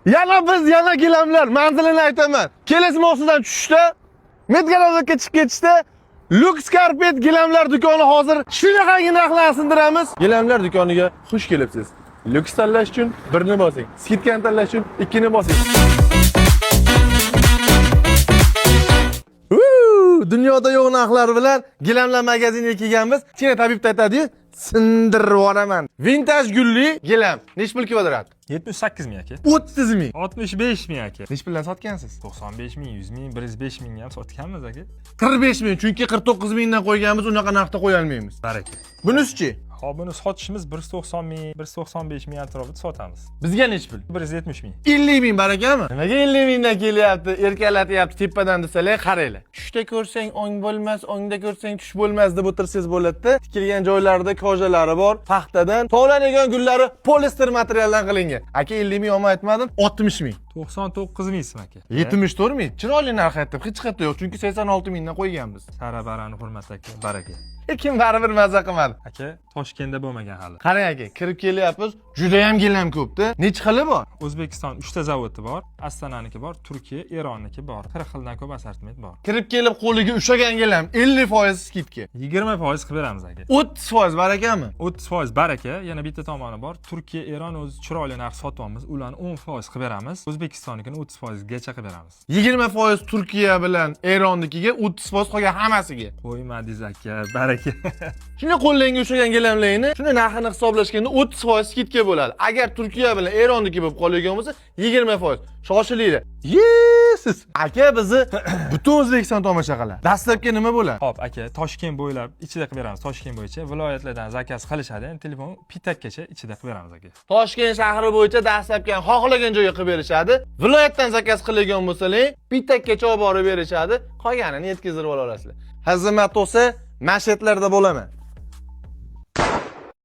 Yana biz, yana gilamlar. Manzilini aytaman. Keles mostidan tushishda, Medgarodokka chiqib ketishda Lux Carpet gilamlar do'koni. Hozir shunaqangi narxlarni sindiramiz. Gilamlar do'koniga xush kelibsiz. Lux tanlash uchun birni bosing. Скидка ni tanlash uchun ikkini bosing. Huu, dunyoda yo'q narxlar bilan gilamlar magaziniga kelganmiz. Kichkina tabib aytadi-yu, sindirib yuboraman. Vintaj gulli gilam. Nechi pul kvadrat? 78 ming, aka. 30 ming. 65 ming, aka. Nechi puldan sotgansiz? 95 ming, 100 ming, 105 mingga ham sotganmiz, aka. 45 ming, chunki 49 mingdan qo'yganmiz, unaqa narxda qo'ya olmaymiz. Baraka. Bunisi-chi? Hop, buni sotishimiz 190 ming, 195 ming atrofida sotamiz. Bizga nechi pul? 170 ming. 50 ming, barakami? Nimaga 50 mingdan kelyapti, erkalatyapti tepadan desalar, qaranglar. Tushda ko'rsang ong bo'lmas, ongda ko'rsang tush bo'lmas deb o'tirsangiz bo'ladi-da. Tikilgan joylarida kojalari bor, paxtadan, tovlanadigan gullari poliester materialdan qilingan. Aka, 50 ming olma aytmadim, 60 ming. 99 ming so'm, aka. 74 ming. Chiroyli narx aytdim, hech qayerda yo'q, chunki 86 mingdan qo'yganmiz. Sara barani hurmat, aka, baraka. Lekin baribir maza qilmadi. Aka, Toshkentda bo'lmagan hali. Qarang aka, kirib kelyapmiz, juda ham gilam ko'pda. Nechi xili bor? O'zbekiston 3 ta zavodi bor, Astananiki bor, Turkiya, Eronniki bor. 40 xildan ko'p assortiment bor. Kirib kelib qo'liga ushlagan gilam 50% скидка. 20% qilib beramiz, aka. 30% barakami? 30% baraka. Yana bitta tomoni bor. Turkiya, Eron o'zi chiroyli narx sotyapmiz. Ularni 10% qilib beramiz. O'zbekistonnikini 30% gacha qilib beramiz. 20% Turkiya bilan Eronnikiga, 30% qolgan hammasiga. Qo'ymadingiz, aka, baraka. Shunday qo'llangga ushlagan gilamlarni, shunday narxini hisoblashganda 30% скидка bo'ladi. Agar Turkiya bilan Eronniki bo'lib qoladigan bo'lsa, 20%. Shoshilinglar. Yesiz. Aka, bizni butun O'zbekiston tomosha qiladi. Dastlabki nima bo'ladi? Hop, aka, Toshkent bo'ylab ichida qilib beramiz. Toshkent bo'yicha viloyatlardan zakaz qilishadi. Endi telefon pitakkacha ichida qilib beramiz, aka. Toshkent shahri bo'yicha dastlabki xohlagan joyga qilib berishadi. Viloyatdan zakaz qiladigan bo'lsalar, pitakkacha olib borib berishadi. Qolganini yetkazib ola olasizlar. Xizmat bo'lsa, mashetlarda bo'laman.